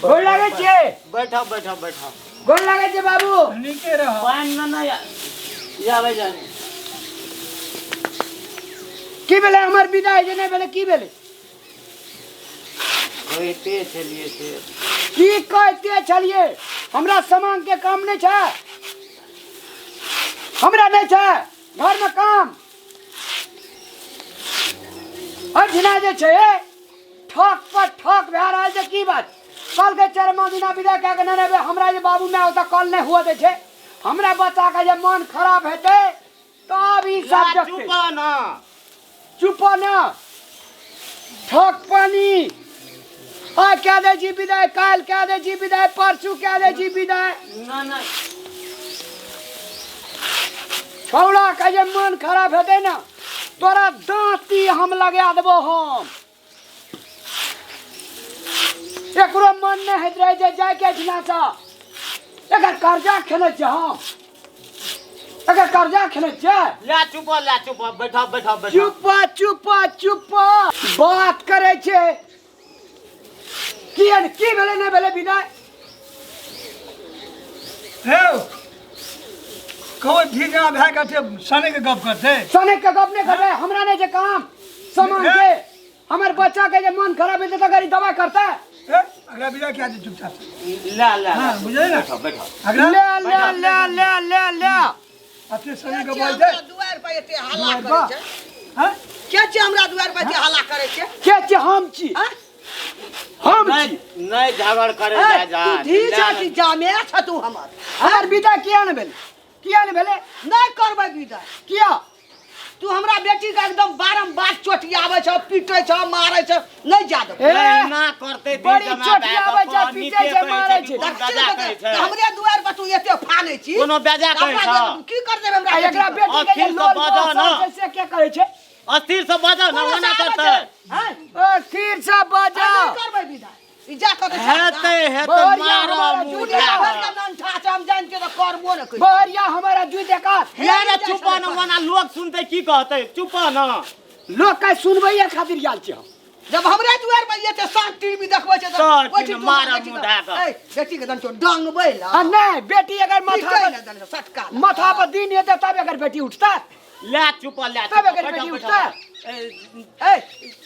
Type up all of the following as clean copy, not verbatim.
गोर लागै छियै। बैठो बैठो बैठो। गोर लागै छै बाबू। नीके रह। पानि में नहि आबै जाने। की भेलै हमर विदाई जे नहि भेलै, की भेलै? कहिते छलियै से। की कहिते छलियै? हमरा सामान के काम नहि छै, हमरा नहि छै घरमे काम। अहिना जे छै ठक पर ठक भए रहल छै। की बात? कहलकै चारिमा दिना विदा कए कऽ नहि एबै। हमरा जे बाबू माय ओतऽ कल नहि हुअ दै छै। हमरा बच्चाके जे मन खराब हेतै तब ई सब देखतै। चुप ना, चुप ना, ठक पानी। आइ कए दै छी विदाइ, काल्हि कए दै छी विदाइ, परसू कए दै छी विदाइ। ना ना, छौड़ाके जे मन खराब हेतै ने, तोरा दाँती हम लगा देबो। हम एकरो मन नहि होइत रहै छै जायके एहिठिनासँ। एकर कर्जा खेने छियै हम, एकर कर्जा खेने छियै। ले चुप, ले चुप, बैठो बैठो बैठो। चुप चुप चुप, बात करै छै। की की भेलै? नहि भेलै विदाइ। हे कहो, धी जहाँ भए के सने के गप करते। सने के गप नहि करबै। हमरा नहि छै काम सामान के। हमर बच्चा के जे मन खराब हेतै तऽ गरी दवाइ करतै। ए, अगला विदा क्या दे चुपचाप से। ले ले। हाँ, बुझलियै ने? बैठो बैठो। अगला ले ले ले ले ले ले। अते सने के के बोल दे। हमरा दुआरि पर एते हल्ला दुआरि करै पर? छै? हाँ? के छै हमरा दुआरि पर एते हल्ला करै छै? के छै? हम छी। आँय? हम नहीं छी। नहीं, झगड़ करे ए, जा जा। तू धी छ कि जामे छ तू हमर? हमर विदा किया ने भेलै? किया ने भेलै? नहि करबै विदा। किया? तू हमरा बेटी के एकदम बारम्बार चोटियाबै छ, पीटै छ, मारै छ। नहि जा देबौ। ए, एना करते। बड़ी चोटियाबै छै, पीटै छै, मारै छै। देखै छी ने, हमरे दुआरि पर तू एते फानै छी। कोनो बेजा कहै हमरा छ? जे- की कर देबै हमरा आ एकरा बेटी के? बेटी के जे अस्थिर से लोल बाजऽ बसल ना। छै से के करै छै? अस्थिर से बाजऽ ना, कोनो ओना से आबै करतै। छै? आँय? अस्थिर से बाजऽ। नहि करबै विदा। ई जा कऽ तऽ हेतै हेतै। बहरिया मारऽ हमारा मुँह जूते धए भरि कऽ। के नंठा छै, हम जानि के तऽ करबो ने करी। बहरिया हमारा जूते काट। ले रे, चुप ना, ओना लोग सुनतै की कहतै? चुप ना। लोक के सुनबैये खातिर आयल छी हम। जब हमरे दुआर पर एते सात टीवी देखबै छै तऽ सात ओहि टीवी ठाम मारब बेटी मुँह के- धए कऽ। ए, बेटी के दंचो डंगबै ला। आ नहि, बेटी अगर माथा पीटै पर ला दंचो, सटका ला। माथा पर दिन हेतै तब एकर बेटी उठतै। ले चुप, ले तब चुप, एकर बैठो, बेटी बैठो। उठतै। ए,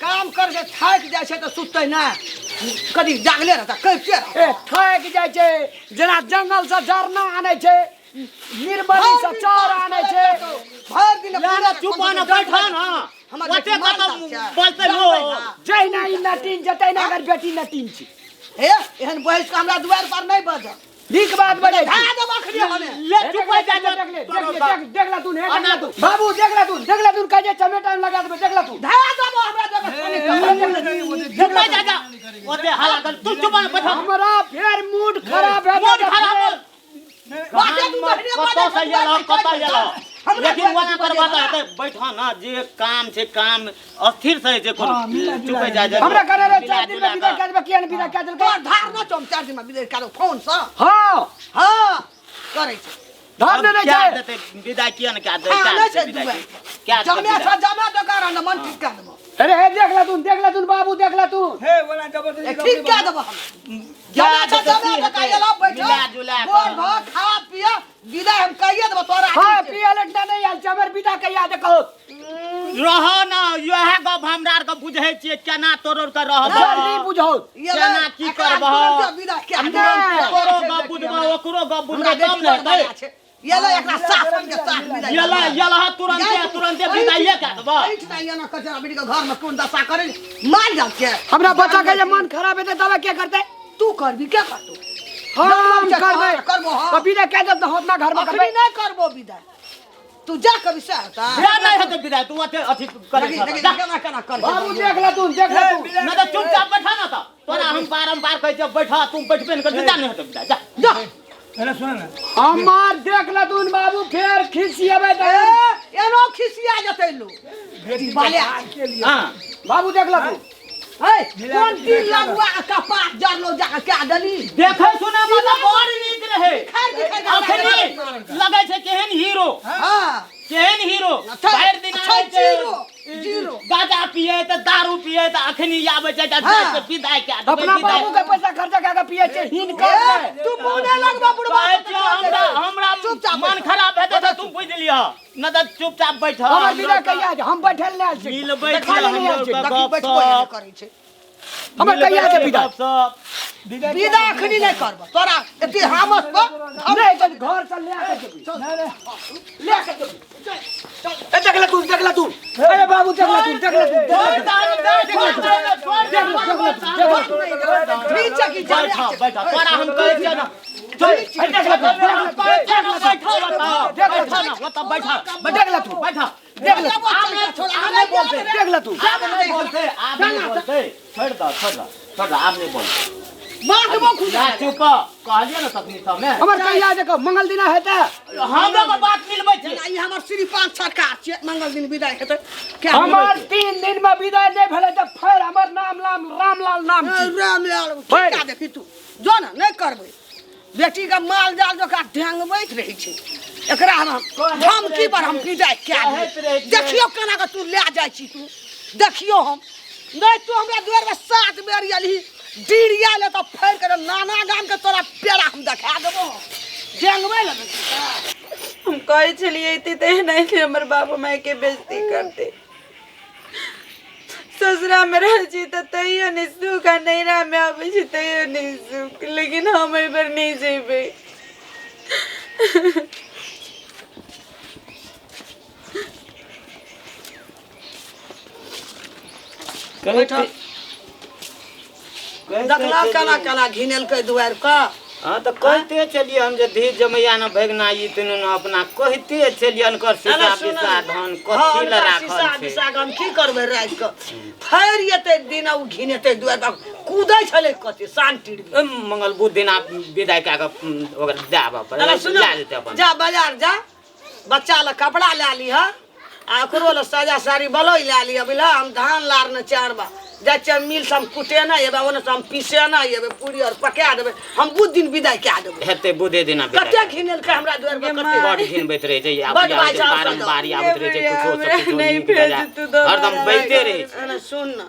काम कर के थाकि जाइ छै तऽ सुतै नहि, कभी जागले रहता, करिते रहता। ए, थाकि जाइ छै जेना जंगल से झरना आनै छै, निर्मली से चार आनै छै। भरि दिन ले रे, चुप ना, बैठो ना। हमर ओते बेटी कतऽ मारता छै। बोलतै डंगबै लोग? ना। जहिना ई नटीन छै तहिना एकर बेटी नटीन छै। हे, एहन बहस के हमरा दुआरि पर नहि बजऽ। नीक बात बजै छी। धा देब अखने हमे। ले चुप हो जा। देख ले, देख ले, देख, देख ला तू, देख ला तू बाबू, देख ला तू, देख ला तू, कहै छै चमेटा में लगा देबै, देख ला तू। धा देब हमरा जगह। चुप हो जा जा, ओते हल्ला कर तू, चुप ना, बैठो। हमरा फेर मूड खराब है। मूड खराब हो। बाजे तू तखने कतऽ बजै से छै, एलह, कतऽ एलह? हमरा लेकिन ओना करबा तऽ हेतै। बैठऽ ना, जे काम छै काम अस्थिर से होइ छै कोनो। हाँ, मिला चुप जुला जा जा। हमरा करे रे मिला 4 दिन में जुला विदा कऽ। कए देबै। किया ने विदा कए देलकै? तोर धार न चम, 4 दिन में विदा करो फोन से। हाँ। हाँ, करै छै। धार ने अब क्या छै। देतै विदा? किया ने क्या देतै? हाँ, क्या नहि देतै छै विदा? दुआरि। क्या देतै जमे विदा? छ, जमे तो कारण मन ठीक कए देबो। अरे हे, देख ला तू, देख ला तू बाबू, देख ला तू। हे, ओना जबरदस्ती ए, गप ठीक नहि कए बजू। देबो हम। क्या जमे छ, देतै, जमे की तो हेतै? एलो बैठो। मिला जुला कऽ। गोर धो, खा पिया, विदा हम कहिए देबो तोरा। हाँ, पिया लटना नहीं आयल छै, हमर विदा कहिया दे कहो। रह ना, इएह गप हमरा आरके बुझै छियै, केना तोड़ के रहब। जल्दी बुझाउ। केना की करबह? विदा कए नहि। तोरो गप बुझबह, ओकरो गप बुझबह तब ने हेतै। ये ले, एकरा साफ के साफ विदा। येला येला, तुरंते तुरंते विदाइए कए देबह। ऐठ ना, ये ना कचरा बेटी के घर में कोन दशा करे मार जाल के। हमरा बच्चा के जे मन खराब हेतै तब के करतै? तू करबी, के करतौ? हम करबै। करबो, हाँ। तऽ विदा कए देब तऽ हम अपना घर में अखनी करबै। नहि करबो विदा, तू जा कभी से होता। जा, नहि हेतै विदाइ, तू ओते अथी करै देखी छह। देखी जा। केना केना कर। बाबू, देख ला तू, देख ला तू। नहि तऽ चुपचाप बैठा ना, तऽ तोरा हम बारम्बार कहै छियै बैठा, तू बैठबे नहि करबी। जा, नहि हेतै विदाइ, जा। जा। पहले सुन ना। हमार देख ला तू बाबू, फेर खिसियेबै ए, तऽ एनो खिसिया जेतै लो बेटी के बाले। भाग के लिए। हाँ। बाबू, देख ला तू। है कोन तीन लगुआ कपाट जरलो जा के क्या दली। देखै सुनै मे तऽ बड़ नीक रहै। दिखाई दिखाई। अखनी लगै छै केहन हीरो। हाँ। केहन हीरो। अच्छा, भरि दिन अच्छा, आबै छै, जीरो, जीरो। गाजा पिए तऽ दारू पिए तऽ अखनी आबै छै तऽ हाँ। जाइ छै विदाइ कए देबै, अपना विदाइ। बाबू के पैसा खर्चा कए के पिए छै। छै हिनकर नहि। तू मुँह नहि लगबा बुढ़बा कहै छियौ हमरा हमरा चुपचाप मन बैठ। खराब हेतै तऽ तू बुझि लिह न तऽ चुपचाप बैठ हमर विदा कहिया छै? हम बैठल नहि आयल छी मिलबै देखा ले नहि आयल छी। हमरो देखी गप बैठबो नहि सप। करै छै हमर कहिया छै विदा गप विदा अखनी नहि करब तोरा एते हामस पर नहि तऽ घर से ले के जेबी ले के जेबी ए देख ले तू देख ले तू अरे बाबू देख ले तू देख ले तू देख ले तू। देख ले देख ले तू देख ले तू। नीचे की जा बैठ बैठ तोरा हम कहै छियौ ना ए, देख ले तू देख ले तू। बैठ ना ओतऽ बैठ देख ले तू बैठ देख ले तू आब नहि बोलते देख ले तू आब नहि बोलते आब नहि बोलते छोड़ दऽ छोड़ दऽ छोड़ दऽ आब नहि बोलते माथबो खुश ना चुप कहलियै ना तखनी सबमे हमर कहिया देखो मंगल दिना हेतै हमरो के बात मिलबै छै ई हमर श्री पाँच सरकार छियै मंगल दिन विदाई हेतै क्या हमर 3 दिन में विदाई नहि भेलै तऽ फेर हमर नाम नाम रामलाल नाम छी राम लाल ठीका देखी तू जो ना नहि करबै बेटी के माल जाल जकाँ ढेंगबैत रहै छै एकरा हम धमकी पर हम विदाई कए कहैत रहै देबै छियै। देखियौ केना कऽ तू लए जाइ छी तू देखियौ हम नहि तू हमरा दुआरिमे 7 बेर एलही डीर आयल तऽ फेर के नाना गाम के तोरा पेड़ा हम देखा देबो ढेंगबै लगै छै हम कहै छलियै अइती तऽ एनाहिते हमर बाबू मायके बेइज्जती करतै। ससुरामे रहै छी तऽ तैयो नहि सुख आ नैहरामे आबै छी तैयो नहि सुख, लेकिन हम एहि बेर नहि जेबै। देखला केना केना घिनेलकै दुआरि के। हाँ तऽ कहिते छलियै हम जे धीर जमैया न भगना ई तीनू न अपना कहिते छलियै अनकर सीसा बिसा धन कथी लए शीशा राखल छै। बिसा के हम की करबै राखि कऽ? फेर एतै दिन ओ घिनेतै दुआरि पर कूदै छलै कथी शान्ति। ए, मंगल बुध दिन आप विदाई कए कऽ ओकरा दए आबऽ पड़ै अरे सुनो लए जेतै अपन। जा बाजार जा, बच्चा लए कपड़ा लए लिह आ ओकरो लए साजा साड़ी बलौज लए लिह, बुझलह? हम धान लारने चारबा जाइ छियै मिल से, हम कुटेने एबै, ओने से हम पीसेने एबै, पूरी आर पका देबै, हम बुध दिन विदाई कए देबै। हेतै बुधे दिना विदाई। कते घिनेलकै हमरा दुआरि पर कते। बड घिनबैत रहै छै बड आबै बाइ छै छै, बारम्बार आबैत रहै छै कुछो से हमरा कुछो नहि नीक भेज बेजाय तू दोबारा। हरदम बैते रहै छै। एने सुन न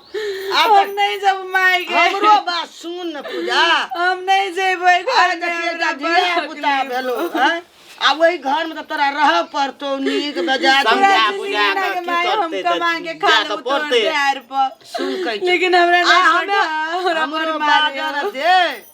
आब हम तऽ नहि जब माय गे। हमरो बात सुन न पूजा। हम नहि जेबै आइ घरमे। देखियै एकटा हमरा धिया बड़ पुता तकलीफ। भेलो हैं, आ ओहि घर में तऽ तोरा रहऽ पड़तौ नीक बेजाय। समझा तोरा बुझा जिंदगी कऽ ना की माय, हम करतै तऽ कमा के खा जा तऽ लेबो तोहर पड़तै। देहार पर। सुन कहै छी। लेकिन हमरा आ नहि हमे पठा, हमरा हमरो बड़ मारियौ। बाजर दे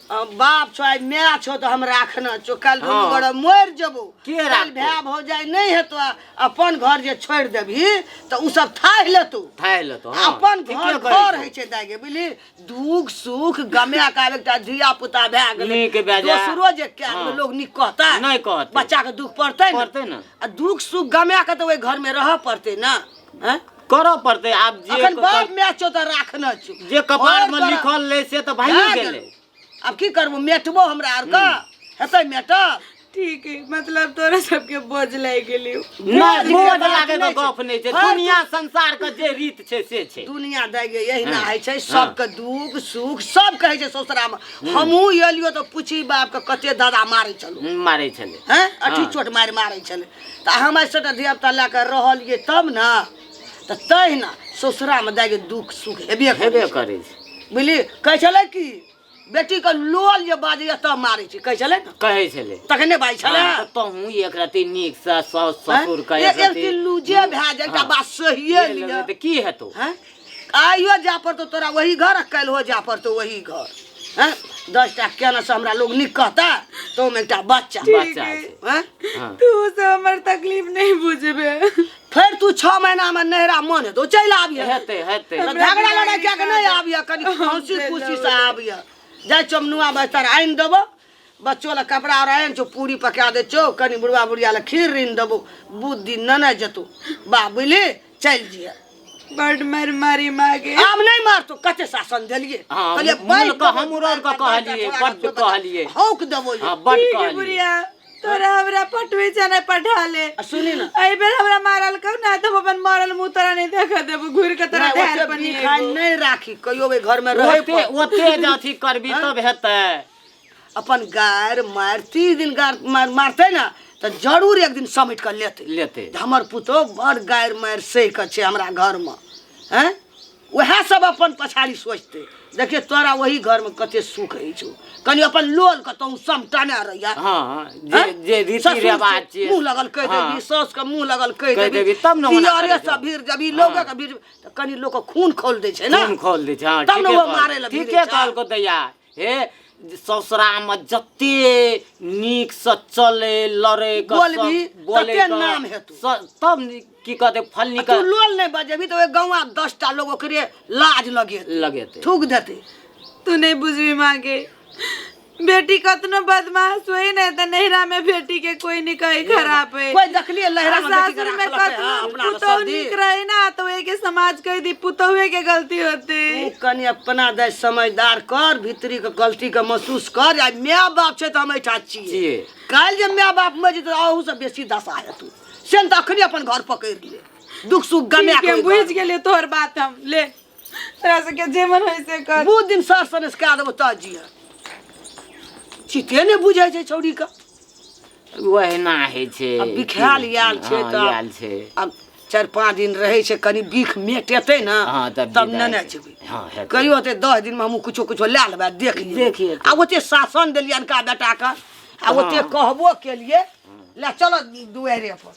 बाप छौ आइ माय छौ तऽ हम राखना छौ, काल्हि दुनू गोरे मरि जेबौ। के काल्हि राखतौ? भाय भौजाइ नहि हेतौ आ अपन घर जे छोड़ि देबही तऽ ओ सब थाहि लेतौ। थाहि लेतौ, हँ। अपन ठीके घर कहै घर छौ। होइ छै दाइ गे, बुझली? दुख सुख गमे के आब एकटा धिया पुता भए गेलै। नीक बेजाय। दोसरो जे कए देबै, लोग नीक कहतै? नहि कहतै। बच्चा के दुख पड़तै ने? पड़तै ने। आ दुख सुख गमे के तऽ ओहि घर में रहऽ पड़तै ने, हैं? करऽ पड़तै आब जे अखन बाप माय छौ तऽ राखने छौ। जे कपार और में तोरा- लिखल ले से तऽ भाइये भए गेलै। गेलौ। आब की करबो? मेटबो हमरा आर के हेतै मेटब? ठीक है, मतलब तोरा सबके बोझ लागि गेलियौ। नहि, बोझ बोझ के बात लागे के नहि छै। गप नहि छै। हर दुनिया संसार के जे रीत छै से छै। दुनिया दै गे एहिना हँ। होइ छै, सबके दुख सुख सब कहै छै। ससुरा मे हमहूँ एलियो तऽ पूछी बाप के कते दादा मारै छलौ। मारै छलै। हैं, अठी हँ। चोट मारि मारै छलै तऽ हम आइ सबटा धिया पुता लए कऽ रहलियै तब ने तऽ तहिना ससुरामे दाइ गे दुख सुख हेबे करै हेबे छै। करै छै। बुझली? कहै छलै कि बेटीके लोल जे बाजैए तब मारै छै, कहै छलै ने? कहै छलै। तखने बाजै छलै। हँ, तऽ तहूँ एक रति नीक से साउस ससुर के एक एक रति एक लूजे भए जाय एकटा हँ। बात सहिए लिअ। तऽ की हेतौ? हैं, आइयो जा पड़तौ तोरा वही घर आ काल्हिहो जा पड़तौ वही घर। हैं, 10 टा केना से हमरा लोग नीक कहता? तो एकटा बच्चा बच्चा छै। हैं? हँ। तू सब हमर तकलीफ नहि बुझबे। फेर तू 6 महीना में नैहरा मन हेतौ चलि आबिहे। हेतै हेतै। तऽ झगड़ा लड़ाइ कए के नहि आबिह, कनि हंसी खुशी से आबिह। जाइ छौ नुआ बस्तर आनि देबो, बच्चो लए कपड़ा आर आनि छौ, पूरी पका दै छौ, कनि बुढ़वा बुढ़िया लए खीर ऋण देबो। बुध दिन नेने जेतौ बा, बुझली? चलि जिहे। बड मार मारी मागे। आब नहि मारतौ, कते शासन देलियै। हँ, कहलियै, मूल बाँटि के देबो, हमरो आरके कहलियै, बड्ड कहलियै। हौक देबो ये। हँ, बड ठीक है कहलियै। बुढ़िया, तोरा हमरा पठबै छै ने पठा ले। आ सुनी ने। एहि बेर हमरा मारल कहू ना तऽ हम अपन मरल मुँह तोरा नहि देखऽ देबो, घुरि कऽ तोरा नहि, देहार ओते पर नहि बिखाइन अयबो। नहि राखी, कहियो ओहि घरमे रहै ओते ओते जे अथी करबी तब हेतै। अपन गारि मारि 30 दिन गारि मारि मारतै ने तऽ जरूर एक दिन समेट कऽ लेतै। लेतै। जे हमर पुतोह बड़ गारि मारि सहि कऽ छै हमरा घरमे, हैं। वएह सब अपन पछाड़ी सोचते। देखिए तोरा वही घर में कते सुख होइ छौ, कनि अपन लोल के तू समटाने रहिया। हाँ, जे जे रीति ससुर रिवाज के छियै। मुँह लगल कहि देबी, साउस के मुँह लगल कहि कहि देबी, देबी, तब ने ओना दियरे करै छै। सब भीड़ जबी, लोगक भीड़ तऽ कनि लोक खून खोल दै छै ने, खून खोल दै छै। हाँ, तब ने ठीके ओ कहल- मारै लए भिड़ै ठीके छै। कहलको दैया। हे, ससुरामे जते नीकसँ चले लड़े के बोलबी, सब बोले तते के, नाम हेतौ। तब की कहते फलनी आ के तू लोल नहि बजेबी तऽ ओहि गौआ 10टा लोग ओकरे लाज लगेतै, लगेतै, थूक देतै। तू नहीं बुझबी माँ के, बेटी कतनो बदमाश होई ने तऽ नैहरा में बेटी के कोई नहीं कहे खराब है। कोई देखलिए लहरा में बेटी के सासुर में राखलकै, हाँ, कतनो अपना पुतोह सब दिन। नीक रहे ना तो ओहे के समाज कह दी पुतोहे के गलती होते। तू कनि अपना दे समझदार कर, भीतरी के गलती के महसूस कर। आ my बाप छै तऽ हम एहिठाम छियै, छियै। काल्हि जे my बाप मरि जेतै अहू से बेसी दशा हेतौ। से ने तऽ अखने अपन घर पकड़ि ले, दुख सुख गमा ठीक के है, ओहि बुझि घर। गेलियै तोहर बात हम, ले तोरा सबके जे मन होइ से कर। दू दिन सर सनेस कए देबो तऽ जिय। चिते नहि बुझै छै छौड़ी के। ओहिना होइ छै। आब बिखायल आयल छै हाँ, तऽ आयल छै। आब 4-5 दिन रहै छै, कनि बिख मेटेतै ने हाँ, तब तब विदाइ नेने छै। जेबै। हाँ, हेतै। कहियो होतै 10 दिनमे हमहूँ कुछो कुछो लए लेबै, देख लियै। देख लेतै। आ ओते शासन देलियै अनका बेटाके, आ ओते कहबो केलियै, ले चलो दुआरे पर।